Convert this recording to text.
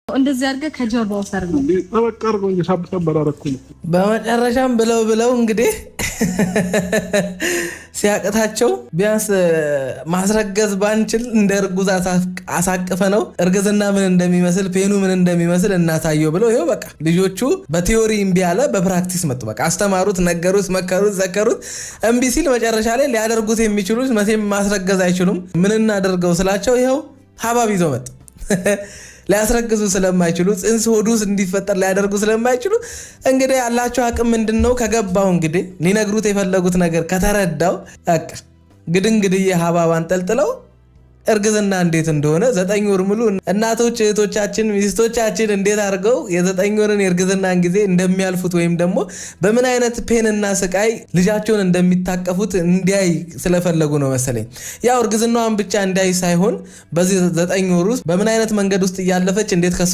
እንደዚህ አድርገህ ከጀርባው ሰር ነው። ጠበቅ አድርገው እንጂ ሳብ ሳብ አላደረኩም። በመጨረሻም ብለው ብለው እንግዲህ ሲያቅታቸው ቢያንስ ማስረገዝ ባንችል እንደ እርጉዝ አሳቅፈ ነው እርግዝና ምን እንደሚመስል፣ pain ኡ ምን እንደሚመስል እናሳየው ብለው ይኸው በቃ ልጆቹ በ theory እምቢ አለ፣ በ practice መጡ። በቃ አስተማሩት፣ ነገሩት፣ መከሩት፣ ዘከሩት። እምቢ ሲል መጨረሻ ላይ ሊያደርጉት የሚችሉት መቼም ማስረገዝ አይችሉም። ምን እናደርገው ስላቸው ይኸው ሀባብ ይዘው መጡ። ሊያስረግዙ ስለማይችሉ፣ ጽንስ ሆድ ውስጥ እንዲፈጠር ሊያደርጉ ስለማይችሉ እንግዲህ ያላቸው አቅም ምንድን ነው? ከገባው እንግዲህ ሊነግሩት የፈለጉት ነገር ከተረዳው በቃ ግድንግድዬ ሀባብ አንጠልጥለው እርግዝና እንዴት እንደሆነ 9 ወር ሙሉ እናቶች፣ እህቶቻችን፣ ሚስቶቻችን እንዴት አድርገው የ9 ወርን የእርግዝናን ጊዜ እንደሚያልፉት ወይም ደግሞ በምን አይነት pain ና ስቃይ ልጃቸውን እንደሚታቀፉት እንዲያይ ስለፈለጉ ነው መሰለኝ። ያው እርግዝናዋን ብቻ እንዲያይ ሳይሆን በዚህ 9 ወር ውስጥ በምን አይነት መንገድ ውስጥ እያለፈች እንዴት ከሱ